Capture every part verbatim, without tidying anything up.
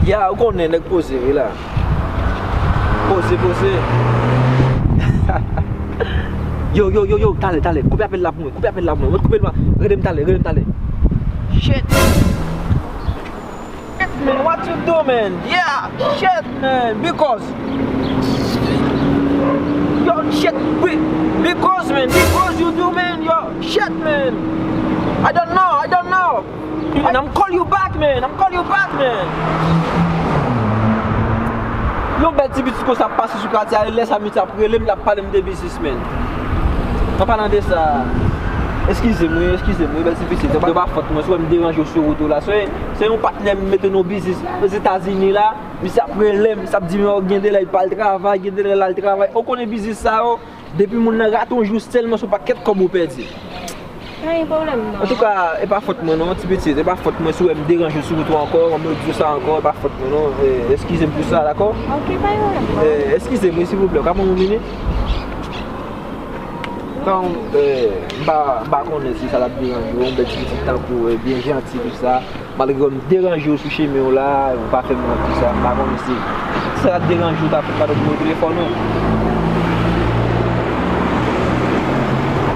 Ya, ou konnen, nèg poze, wi la. Poze, poze. Yo, yo, yo, yo, talè, talè. Koupe apèl la pou mwen, koupe apèl la pou mwen. Koupe l, rele m talè, rele m talè. Shit. Shit, man, what you do, man? Yeah, shit, man, because. Yo, shit, be- because, man, because you do, man, yo, shit, man. I don't know, I don't know. And I'm call you back, man. I'm call you back, man. Yon bèl ti pitit konsa ap pase sou katye a, lè sa misye ap rele m, l ap pale m de biznis, man. An palan de sa, eskize m, wi, eskize m, wi, bèl ti pitit. Se pa fòt mwen, si w wè m deranje w sou wout ou la. Se, se yon patnè m mete nan yon biznis Ozetazini la. Misye ap rele m, misye ap di m, "Yo, gen de lè l pa al travay, gen de lè l al travay." Ou konnen biznis sa yo, depi moun nan rate yon jou sèlman, se yon pakèt kòb ou pèdi. Pa gen pwoblèm non. Antouka, e pa fòt mwen non, ti pitit, e pa fòt mwen si w wè m deranje w sou wout ou ankò, m ap di w sa ankò, e pa fòt mwen non. Eh, eskize m pou sa, dakò? Ok, pa gen pwoblèm non. Eh, eskize m, wi, silvouplè, w ka ban m yon minit? Tan, eh, m pa, m pa konnen si sa t ap deranje w, yon bèl ti pitit tankou w, eh, byen janti, tou sa. Malgre m deranje w sou chemen w la, ou pa fè m wont pou sa, m pa konnen si, si sa t ap deranje w, ta fè m pa t ap pran telefòn ou.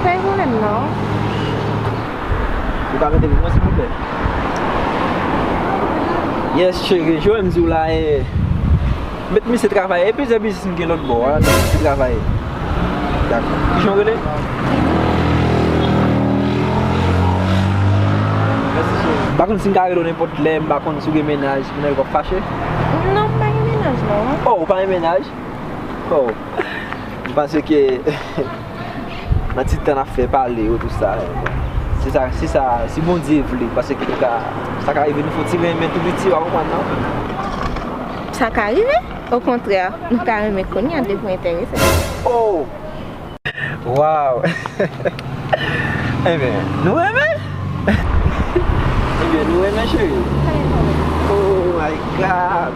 Pa gen pwoblèm non. Ou ka mete pou mwen, silvouplè? Yes, cheri, jan m di w la, eh, Met misye travay. E plizyè biznis m gen lòt bò a, met misye travay. Dakò. Kijan w rele? Mèsi, cheri. M pa konn si m ka rele w nenpòt lè, m pa konn si w gen mennaj, mennaj w ap fache? Non, m pa gen mennaj, non. Oh, ou pa gen mennaj? Oh. M panse ke nan ti tan n ap fè pale yo, tou sa. Si sa, si sa, si Bondye vle, paske nou ka, sa ka rive nou fè yon ti renmen tou piti, w a konprann, non? Sa ka rive. Okontrè, nou ka renmen kounye a depi w enterese. Oh! Wow! Ebyen, nou renmen? Ebyen, nou renmen, cheri. Oh my God!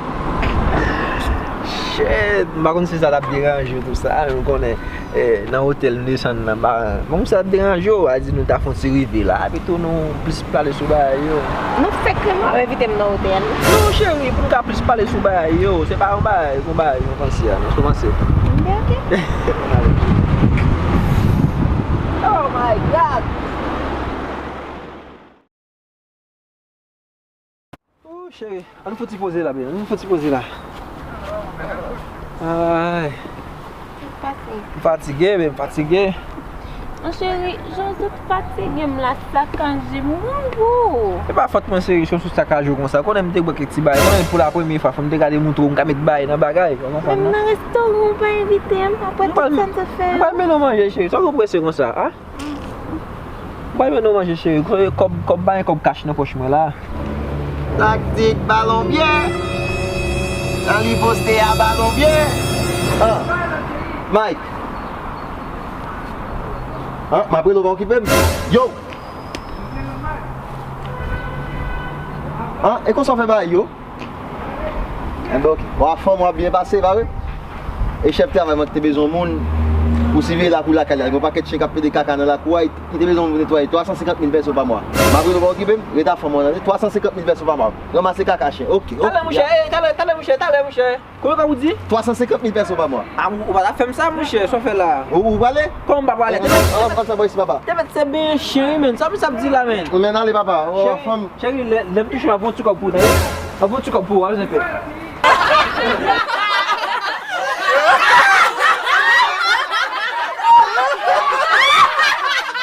Shit! M pa konn si sa t ap deranje w, tou sa, ou konnen. Eh, nan otèl m desann nan, m pa, bon, sa deranje w, a di nou ta fè yon ti rive la, epi tou nou plis pale sou bagay yo. Nou fèk renmen w ap envite m nan otèl. Non, cheri, pou n ka plis pale sou bagay yo, se pa yon bagay, yon bagay, yon panse a, non, se panse. Ok, ok. Oh my God! Oh, cheri, ann fouti poze la, byen. Ann fouti poze la. Ay. Ou fatige? M fatige, men m fatige. Mon cheri, jan w sot fatige m la, sakaje m, grangou. Se pa fòt mwen, cheri, si w sot sakaje w konsa. Konnen m te bwè kèk ti bagay. Konnen pou la premye fwa, fò m te gade moutre w, m ka met bagay nan bagay. Ou konprann, non? Menm nan restoran, ou pa envite m, apre tout sa m sot fè yo. M pral mennen w manje, cheri. Sa w prese konsa, a? Ou pa jwenn nou manje, cheri. Kòb, kòb, pa gen kòb kach nan pòch mwen la. Taktik balon byen. Jan li poste a, balon byen. Ah, Mike. Ah, m ap rele w, pa okipe m. Yo. Ah, e konsa w fè bagay yo? Enben, ok. Wa, fanm w ap byen pase, pa vre? E chèf travay mwen ki te bezwen moun pou siveye lakou lakay la. Gen yon pakèt chen k ap pede kaka nan lakou a, ki te bezwen moun pou netwaye. Twa san senkant mil pèso pa mwa. M ap rele w, pa okipe m. Ret a fanm mwen, tande? Twa san senkant mil pèso pa mwa. Ranmase kaka chen. Ok, ok. Talè, monchè, eh, talè, talè, monchè, talè, monchè. Konbyen w ka pou di? Twa san senkant mil pèso pa mwa. A, ou, ou pa ta fè m sa, monchè, sa w fè la. Ou, ou prale? Kòman m pa prale? An, an, an, an, an, an, isi, papa. Te mèt se benyen chen wi, menn. Sa misye ap di la, menn? Ou menn ale, papa. Ou, cheri, fanm. Cheri, lè, lè m touche w, m ap fè yon ti kòb pou ou, tande? M ap fè yon ti kòb pou ou, ap zen fè.